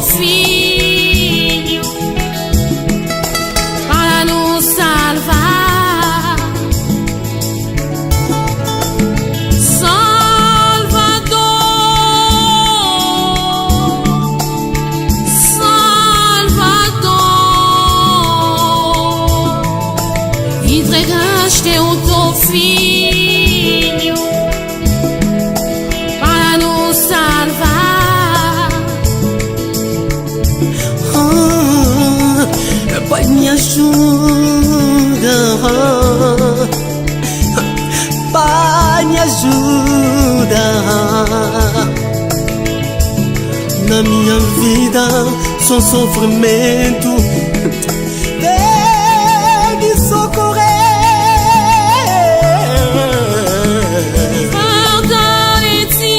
Filho para nos salvar. Salvador, Salvador, entregaste o teu filho para nos salvar. Ah, Pai, me ajuda. Pai, me ajuda. Na minha vida só sofrimento. Vem me socorrer. Fortalece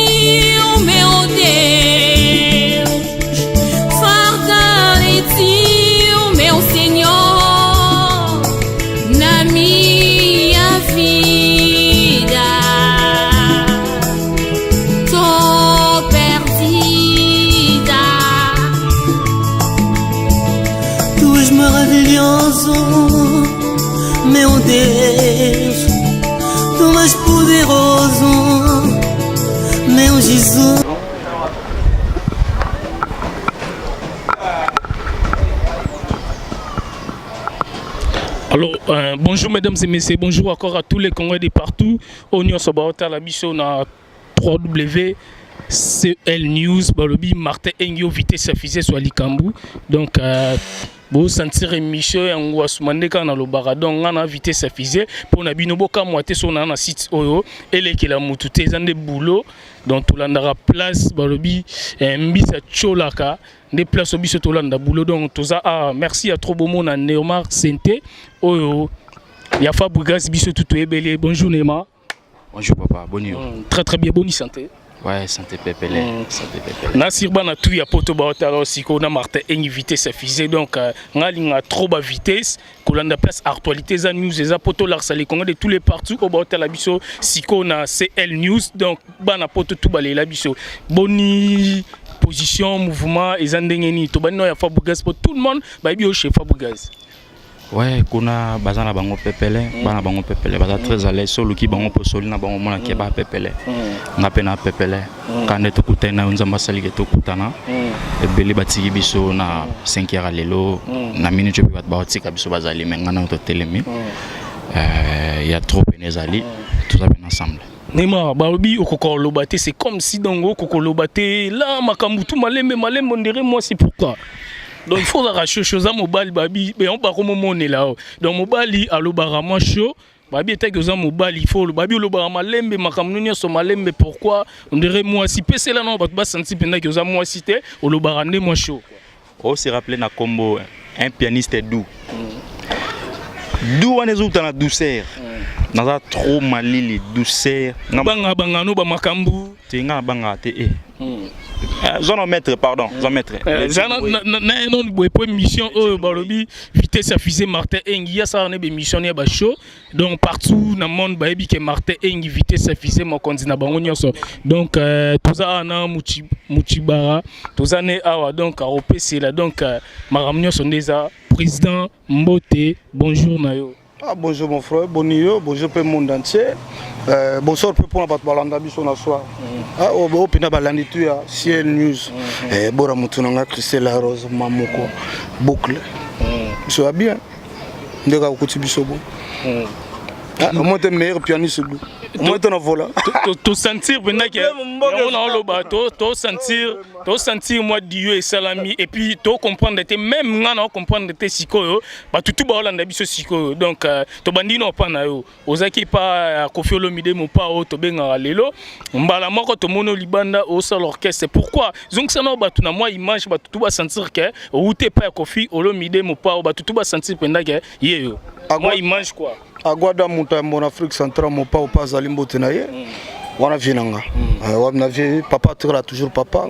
o meu Deus, fortalece o meu Senhor na minha vida. Tô perdida. Tu és maravilhoso, meu Deus. Tu és poderoso, meu Jesus. Alors, bonjour mesdames et messieurs, bonjour encore à tous les Congolais de partout. Oyo baotala biso na 3W CL News, balobi Martin Engio vitesse fusée soit likambu. Donc bo sentir émission yango asuma nde kaka nalobaka. Donc nga na vitesse fusée mpo na bino bokamwa te so na site oyo elekela mutu te, eza nde boulot. Donc tolandaka place balobi mbisa tiolaka nde place oyo biso tolanda boulot. Donc toza, ah, merci ya trop bomona Neymar Sente oyo ya Fabregas, biso tu toyebeli. Bonjour Neymar. Bonjour papa, bonjour. Très très bien, bonne santé. Ouais, santé pepele, santé pepele. Nasir bana tu ya poto baotala sikoyo na Martin Engi vitesse fusée. Donc nga linga trop ba vitesse kolanda place actualité eza news eza po tolakisa les Congo de tous les partout oyo baotala biso sikoyo na CL News. Donc bana poto tu balela biso, boni position mouvement eza ndenge nini? Tobandi no ya Fabregas po tout le monde bayebi yo chez Fabregas. Ouais, kuna baza na bango pepele, bana bango pepele, baza très à l'aise. Soluki bango po soli na bango mona ke ba pepele. Nga pe na pepele. Kande tokutana na Nzambe asali ke tokutana. Ebele batiki biso na 5 heures lelo, na minute pe bato baotika biso bazali, mais nga na totelemi. Ya trop pene ezali, toza pe ensemble. Neymar, balobi okoka koloba te, c'est comme si donc okoka koloba te la makambo tu malembe malembe, on dirait moi, c'est pourquoi. Donc il faut ozalaka chaud chaud, oza mobali, babi yango bakomomonela o. Donc mobali alobaka mwa chaud, babi etaki oza mobali, il faut babi olobaka malembe, makambo nyonso malembe. Pourquoi on dirait mwasi? Pesela nao bato basanti mpendaki oza mwasi te, olobaka nde mwa chaud. O se rappeler na kombo un pianiste doux. Doux wana ezouta na douceur. Naza trop malili, douceur. Banga bangano bamakambo. Te, nga nabangaka te e. Zwa na maître, pardon, zwa maître. Eza na ye noni boye po émission oyo balobi vitesse ya fusée Martin Engi asala ne bémission ya bashow. Donc partout na monde bayebi ke Martin Engi vitesse ya fusée mokonzi na bango nyonso. Donc toza awa na Muchibara, toza ne awa, donc akopesela. Donc makambo nyonso nde eza. Président, mbote, bonjour na yo. Ah, bonjour mon frère, bonjour, bonjour pe monde entier. Bonsoir pe pour bato balanda biso na soir. Ah, oh, oh, pina balandi tu ya CL News. Bora mutu na nga Christelle Rose Mamoko boucle. Biso ya bien. Ndeka okuti biso bo. Ah, moi t'es meilleur pianiste du. Moi t'es na vola. Tosentir mpenza ke yango na oloba, tosentir mwa dio esalami et puis tocomprendre te, même nga na ocomprendre te sikoyo, bato tu baolanda biso sikoyo. Donc tobandi na opa na yo, ozalaki epa ya Kofi Olomide mopa oyo tobengaka lelo, mbala moko tomoni libanda osala orchestre. Pourquoi? Zongisa na bato na mwa image, bato tu basentir ke outi epa ya Kofi Olomide mopa oyo, bato tu basentir mpenza ke ye yo mwa image quoi. Agwada moto ya mbona Afrique centrale, mopa opa azali, mbote na ye. Wana vie na nga. Wana vie, papa atikala toujours papa.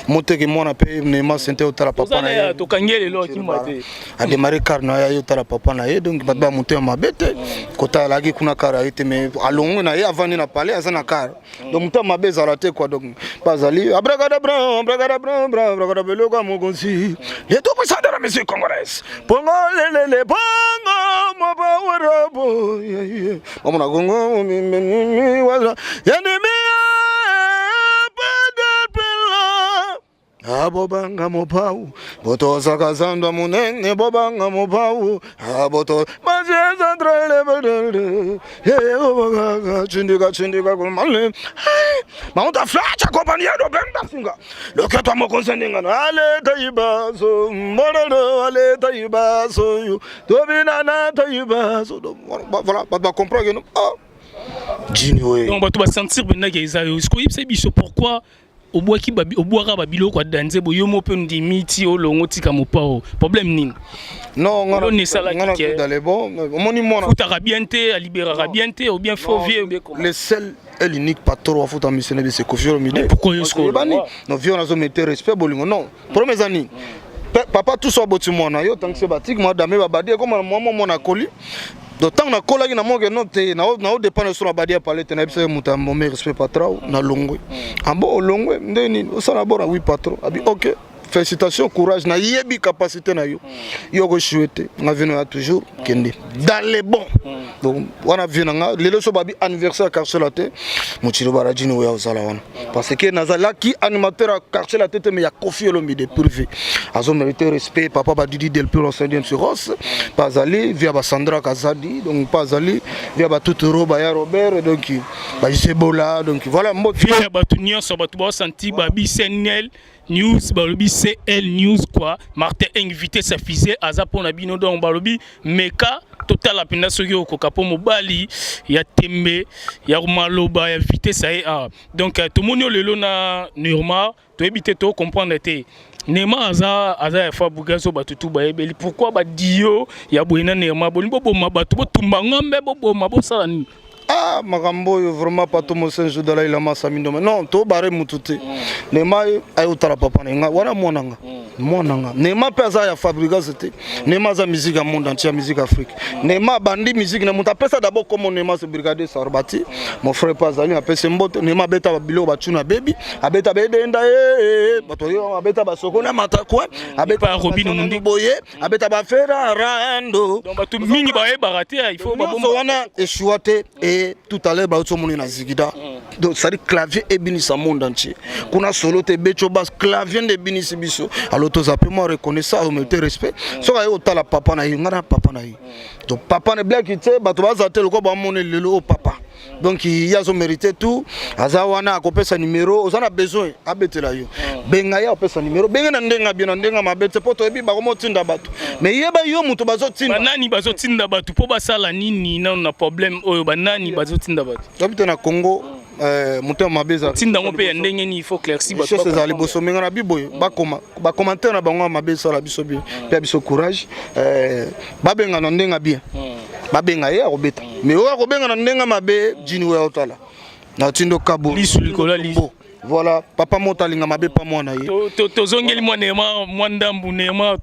Moteke mwana mpe nema sente otala papa na ye. Tokangi lelo akimba te. Adémarré car na ye, otala papa na ye. Donc bato ba motema mabe te. Kota alaki kuna car aye te, mais alongwe na ye, avandi na palais, aza na car. Donc motema mabe ezala te quoi. Donc bazali abracadabra, abracadabra, abracadabra, eloko ya mokonzi, le tout puissant de la musique congolaise, pongo lelele pongo mobawerabo bamona kongo yanimi. Abobanga mopau botosaka zandwa munene, bobanga mopau aboto chindika chindika kumale mauta flacha kompaniado benda singa loketwa mokonzi ndingano aleta ibaso mbololo aleta ibaso tobinana ta ibaso. Voilà, bato bacomprendre que ah, jini oye. Donc bato basentir mpendaki eza yo. Sikoyo oyebisa biso pourquoi obwaki, obwaka babiloko ya danze boye. Yo mo mpe ndimi ti olongo tika mopao, problème nini? Non, nga dans les bons, omoni mwana futaka bien te, alibéraka bien te, ou bien faux vieux, ou bien comment? Le seul et l'unique patron afuta misene, c'est Koffi Olomide. Pourquoi yo sikoyo? Bani non, vieux nazo mettre respect, bolingo. Non, problème eza nini? Papa tout so aboti mwana yo, tangisi batike mwa dame babadi ekoma mwa mwana akoli. Donc ntango nakolaki, na moke no te, naodépendre so na badi ya pale te. Nayebisaki moto ya mome respect patron, nalongwe. Abo olongwe nde nini osala bona? Oui patron abi, ok, félicitations, courage, nayebi capacité na yo, yo koéchouer te. Nga vino ya toujours kende dans les bons. Donc wana vie na nga. Lelo so babi anniversaire ya Quartier Latin, mokili bara jini oyo ozala wana, parce que nazalaki animateur ya Quartier Latin te, mais ya Koffi Olomide privé. Azomérite respect papa badidi Delpir Osandi MC Ross mpe azali via basandra Kazadi. Donc mpe azali via batuturo baya Robert, donc baisebola. Donc voilà, mbote. Vie ya bato nyonso, bato baosanti babi CNL News, balobi CL News quoi. Martin invité sa fusée aza mpona bino. Donc balobi meka totala mpenza soki okoka, mpo mobali ya tembe ya maloba ya vitesse aye awa. Donc tomoni oyo lelo na Neymar, toyebi te, tocomprendre te. Neymar aza ya Fabregas oyo bato tu bayebeli. Pourquoi badio ya boye na Neymar? Bolingi boboma bato, botumba ngombe, boboma, bosala nini? Ah, makambo oyo vraiment, pato mosenzo Dalai Lama Samindoma. Non, tobare mutu te. Neymar ayotala papa na nga wana, mwana nga, mwana nga. Neymar mpe aza ya Fabregas te. Neymar aza musique ya monde entier, ya musique Afrique. Neymar abandi musique na moto apesa d'abord kombo Neymar, c'est brigadier Sarbati, mon frère mpe azali, apesi mbote. Neymar abeta babiloko batuna bebi, abeta bedenda ye bato oyo, abeta basoko na mata kwe, abeta Robino Mundi boye, abeta bafera rando. Donc bato mingi bayebaka te, il faut nyonso wana eshua te. Et tout à l'heure bauti omoni na zigida. Donc c'est-à-dire clavier ebinisa monde entier kuna, solo te, betio bas clavier nde ebinisi biso. Alors toza mpe mwa reconnaissant, omete respect soki aye otala papa na ye, nga na papa na ye. Donc papa na blaki te, bato baza te lokola bamoni lelo oyo papa. Donc ye azomérite tout, aza wana, akopesa numéro. Oza na besoin abetela yo, benga ye, akopesa numéro. Benge na ndenge bien, na ndenge mabe te, mpo toyebi bakomotinda bato, mais yeba yo moto bazotinda. Banani bazotinda bato mpo basala nini nano na problème oyo? Banani bazotinda bato? Toyebi te na Congo, motema mabe ezala. Tinda yango mpe ya ndenge nini? Il faut éclaircir bato. Richesse ezala liboso menga na biboye, bakoma bacommentaire na bango ya mabe esala biso bien mpe ya biso courage. Babenga na ndenge bien, babenga ye, akobeta. Mais oyo akobenga na ndenge mabe, jini oyo aotala na tindo kabo. Lisu likolo ya lisu. Voilà, papa moto alinga mabe pa mwana ye. Tozongeli mwa Neymar, mwa ndambu Neymar.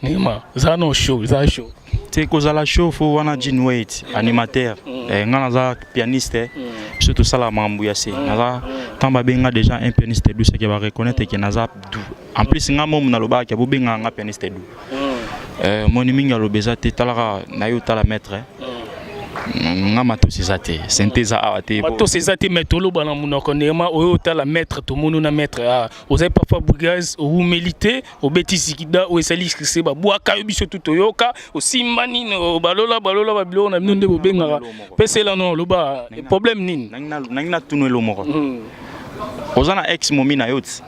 Neymar eza no show, eza show. Te, kozala show fo wana Jean Wait animateur. Nga naza pianiste, biso tosala makambo ya se. Naza ntango babenga déjà un pianiste doux, seke bareconnaître ke naza doux. En plus nga momu nalobaka ke bobengaka nga pianiste doux. Moni mingi aloba eza te, talaka na ye, otala maître. Nga matosi eza te, sente eza awa te. Matosi eza te, mais toloba na monoko. Neymar oyo otala maître, tomoni na maître awa, ozali pa Fabregas, owumeli te, obeti zikida oyo esali succès, babwaka yo, biso tu toyoka osimba nini, balola balola babiloko na bino nde bobengaka pesela. No oloba problème nini? Nangi natunu elo moko. Oza na ex momi na yo ti?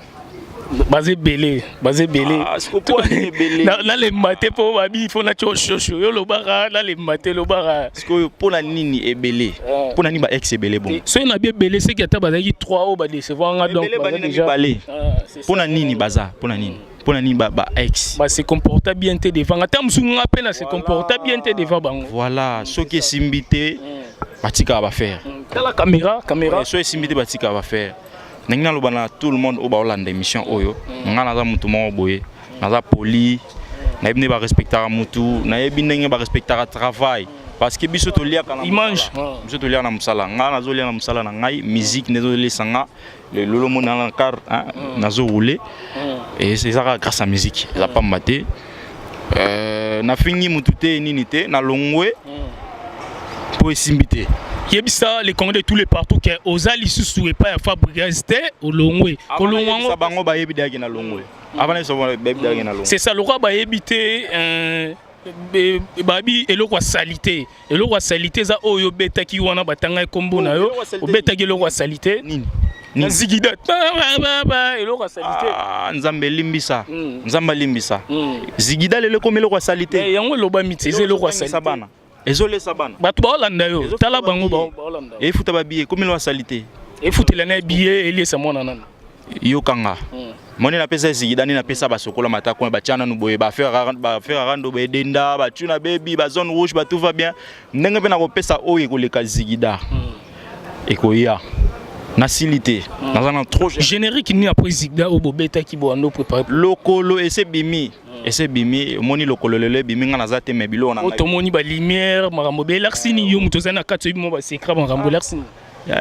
Baza ebele, baza ebele. Ah, siko po nini ebele? Nalemba te, mpo babi fo natya oshosho. Yo lobaka nalemba te, lobaka. Sikoyo mpo na nini ebele? Mpo na nini ba ex ebele bongo? Soki na bi ebele, seki ata bazalaki 3 oyo badecevoir nga, donc ebele baza banini? Déjà Mibale. Ah, c'est Mpo ça. na nini baza? Mpo na nini? Mpo na nini ba ex? Base comporta bien te devant nga, ata mosusu nga mpe na se comporta bien te devant bango. Voilà, soki esimbi te, batikaka bafaire. Tala caméra, caméra. So esimbi te, batika baaffaire. Ndenge naloba na tout le monde oyo baolanda émission oyo, nga naza motu moko boye, naza poli, nayebi ndenge barespectaka mutu, nayebi ndenge barespectaka travail, parce que biso toliaka na Image. mosala. Biso toliaka na mosala. Nga nazolia na mosala na ngai, musique nde ezolesa nga. Lelo mona na car nazoroule, eza kaka grâce à musique, eza pamba te. Nafingi mutu te, nini te, nalongwe mpo esimbi te. Yebisa les Congolais de tous les partout ke oza lisusu epai ya Fabrigas te, olongwe. Kolongwa yango ngo bango bayebi deyaki na longwe. Avant nayebisa bango, bayebi deyaki na longwe. C'est ça, lokwa bayebi te. Babi eloko ya saleté, eloko ya saleté eza oyo obetaki wana, batanga ekombo na yo. Eloko ya saleté. Obetaki eloko ya saleté nini? Na Zigida, eloko ya saleté. Ah, Nzambe elimbisa. Nzambe alimbisa. Zigida lelo ekomi eloko ya saleté? Mais yango elobami te, eza eloko ya Ezotangisa saleté. bana, ezolesa bana. Bato baolanda yo. Ezofuta Tala bango. babillet. Baolanda yo. Efuta babillet, ekomi eloko ya saleté. Efutela na billet, eliesa mwana nana. Yokanga moni, napesa Zigida nde napesa basokola matako, batia nanu boye, baaffaire arando boye, edenda batuna bebi bazone rouge, batout va bien. Ndenge mpe nakopesa oyo ekoleka Zigida, ekoya. Nasili te, naza na trop jeune. Générique nini après Zigida oyo bobetaki, boando préparé? Lokolo ese bimi, ese bimi. Omoni lokolo lelo ebimi, nga naza te, me biloko na Oyo ngai. Tomoni balumière, makambo belakisi nini? Yo moto ozali na kati, oyebi mo basecret, makambo elakisi nini?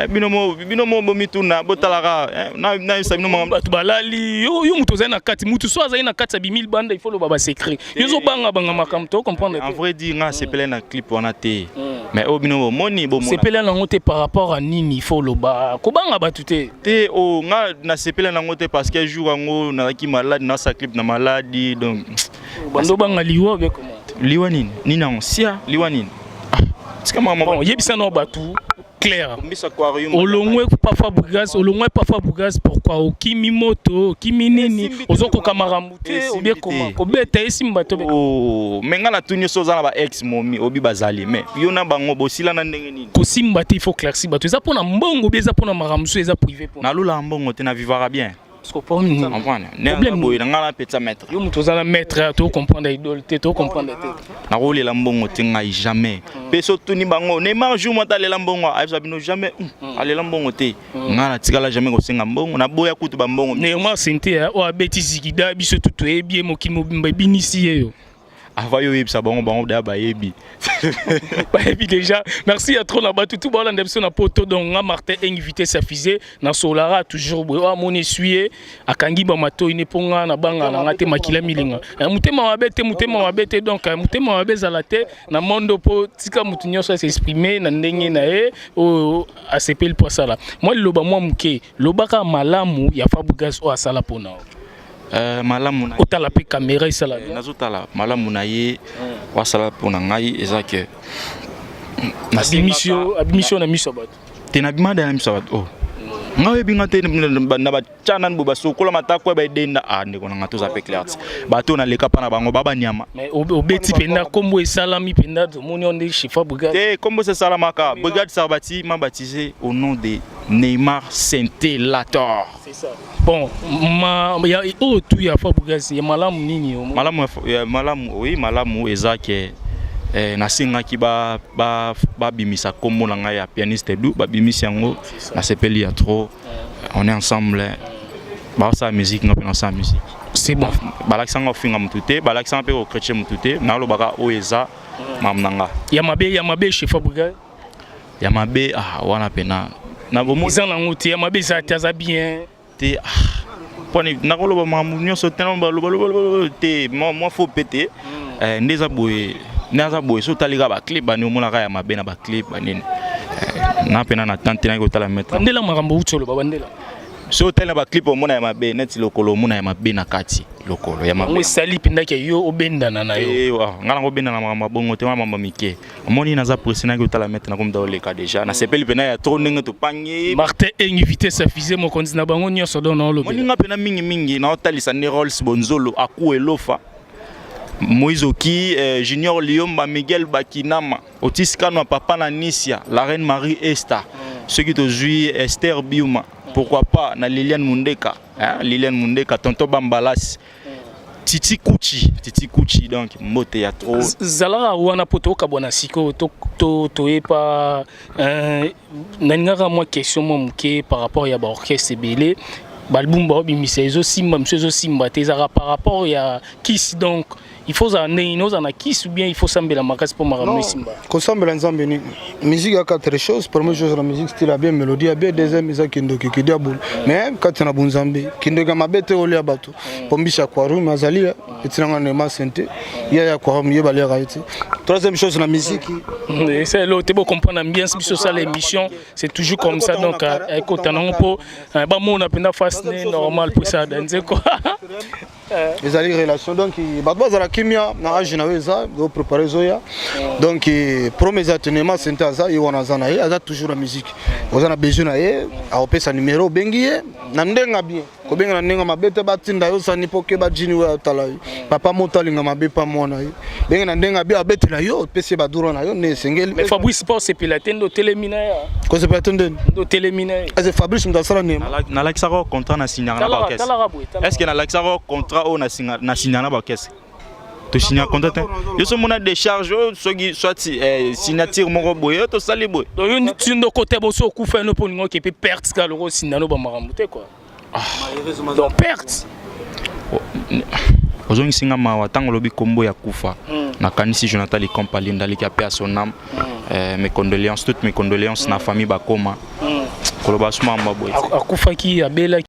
Bino mo bomituna, botalaka, nayebisa bino makambo. Bato balali yo, yo moto ozali na kati, motu so azali na kati, abimi libanda, il faut loba basecret. Yo ozobangabanga makambo, to comprendre En te. vrai dire, nga asepele na clip wana te, mais oyo bino bomoni, bomona. Sepela nango te par rapport à nini? Il faut loba, kobanga bato te. Te, o nga nasepele nango te parce que jour yango nazalaki malade, nasa clip na maladi, donc. Bando obanga liwa obe comment? Liwa nini? Nini yango sia? Liwa nini? Ah, tika makambo. Bon, yebisa na bato clair. Mbisa aquarium. Olongwe pa Fabrigas, olongwe pa Fabrigas pourquoi? Okimi moto, okimi nini? Esimbi te. Ozokoka makambo te? Esimbi Obie te. koma kobeta esimba to? Oh, me nga natuni, so oza na ba ex momi obi bazali, mais yo na bango bosila na ndenge nini? Kosimba te, il faut claircir bato. Eza mpona mbongo bi, eza mpona makambo mosusu, eza privé mpona Nalulaka mbongo te, na vivaka bien. Parce que problème nini? Comprendre? Problème. Boye na nga na peta maître. Yo moto oza na maître, to comprendre idole te, to comprendre te. Nakolela mbongo te, ngai jamais. Mpe so tuni bango, Neymar jour moko alela mbongo, ayebisa bino jamais. Alela mbongo te, ngai natikala jamais kosenga mbongo, naboya kutu bambongo. Neymar Sente oyo abeti Zigida, biso tu toyebi ye, mokili mobimba ebinisi ye yo. Avant yo oyebisa bango, bango daya bayebi. Bayebi déjà. Merci ya trop na bato tu baolanda biso na poto. Donc nga Martin Eng, vitesse ya fusée, na solara toujours boye. Oyo amoni esui ye, akangi bamatoi ne, mpo nga na banga na nga te, makila milinga. Motema mabe te, motema mabe te. Donc motema mabe ezala te na mondo, mpo tika motu nyonso as'exprime na ndenge na ye oyo asepeli mpo asala mwa liloba mwa moke. Lobaka malamu ya Fabrigas oyo asala mpona yo. Malamu na Otala mpe caméra, esala bien. Nazotala malamu na ye wasala mpo na ngai, eza ke Abimisi yo, abimisi yo na miso ya bato. Te, nabima da na miso ya bato. Oh, ngai oyebi nga te na batya nani bo basokola matako ya baedenda. Ah, ndeko na nga, toza mpe clair ti bato naleka mpa na bango babanyama. Mais obeti mpenza nkombo esalami mpenza, tomoni yo nde chez Fabrigas. Te, kombo esalamaka Brigade Sarbati m'a baptisé au nom de Neymar Saint-Lator. C'est ça. Bon, ma ya oyo tu ya Fabrigas ya malamu nini yo? Malamu ya malamu, oui, malamu eza ke nasengaki babimisa nkombo na ngai ya pianiste du, babimisi yango, nasepeli ya trop. On est ensemble, baosala musique, nga mpe nasala musique. C'est bon. Balakisanga kofinga motu te, balakisanga mpe kochrétien motu te. Nalobaka oyo eza makambo na nga. Ya mabe, ya mabe chez Fabrigas? Ya mabe, ah, wana pena na bomoi Eza nango te, ya mabe eza te, aza bien. Te, ah, mponi nakoloba makambo nyonso te, balobaloba te, mwa fo mpe te. Nde eza boye, nde aza boye. So otali kaka baclip bani, omonaka ya mabe na baclip banini. Na mpena na tante naki kotala maître. Bandela makambo uti oloba, bandela. So otali na baclip, omona ya mabe neti lokolo, omona ya mabe na kati, lokolo ya Yango mabe. Esali mpendaki yo obendana na yo. Nga nango obenda na makambo ya bongo te, wana makambo mike. Omoni, naza pressé, naki kotala maître, nakomda oleka déjà. Nasepeli mpena ya trop ndenge topangi. Martin Eng, vitesse ya fusée, mokonzi na bango nyonso, donc naolobela. Moninga mpena mingimingi naotalisa nde Rolls Bonzolo, Aku Elofa, Moïse Oki, Junior Liomba, Miguel Bakinama, Otis Kanwa, papa na Nisia, la reine Marie Esther. Soki tozwi Esther Biuma, pourquoi pas na Liliane Mundeka, hein? Liliane Mundeka, tonton Bambalas. Titi Kuchi, Titi Kuchi, donc mbote ya trop. Zalaka wana mpo tokabwana sikoyo, toyepa nalingaka mwa question mwa moke par rapport ya baorchestre ebele. Baalbum baobimisa ezosimba, mosusu ezosimba te. Ezalaka par rapport ya kisi? Donc il faut ozala ndenge nini? Ozala na kisi ou bien il faut sambela makasi mpo makambo esimba? Kosambela Nzambe nini? Musique ya quatre choses. Première chose na musique, style ya bien, mélodie ya bien. Deuxième eza kindoki, kidi ya bulu, mais kati na bonzambe, kindoki ya mabe te, olia bato. Mpo mbisi ya aquarium azali etinanga nema sente ye ya aquarium, ye baliaka ye te. Troisième chose na musique. C'est là te bocomprendre ambiance biso osala émission, c'est toujours comme ça. Donc ekota nango mpo bamona mpenza face ne normal mpo esala danze quoi. Ezali relation. Donc bato bazala kimia na age na yo, eza oprépare, ezoya. Donc prome eza tenema sente, aza ye wana, aza na ye, aza toujours na musique. Oza na besoin na ye, akopesa numero, obengi ye na ndenge bien. Kobenga na ndenge mabe te, batinda yo sani mpo ke bajini oyo atala ye papa moto alinga mabe pa mwana ye. Benge na ndenge bien, abetela yo, opesi ye badroit na yo nde esengeli. Mais Fabrice mpo osepela te nde otelemi na ye. Kosepela te ndeni? Nde otelemi na ye. Eze Fabrice moto asala nema. Nalakisaka contrat na signaka na baorchestre. Est ce que nalakisaka contrat oyo na signaka na baorchestre? Tosinya contrat te. Yo so mona décharge oyo, soki soit signature moko boye oyo tosali boye. Donc yo ti ndoko te, boso okufa eno mpo olinga oke mpe perte kaka loko osinda no bamakambo te quoi, donc perte. Ozongisi nga mawa ntango olobi nkombo ya kufa. Nakanisi Jonathan Likompa Lindaliki, ape à son âme. Mes condoléances, toutes mes condoléances na famille. Bakoma koloba suma mba boye. Akufaki, abelaki.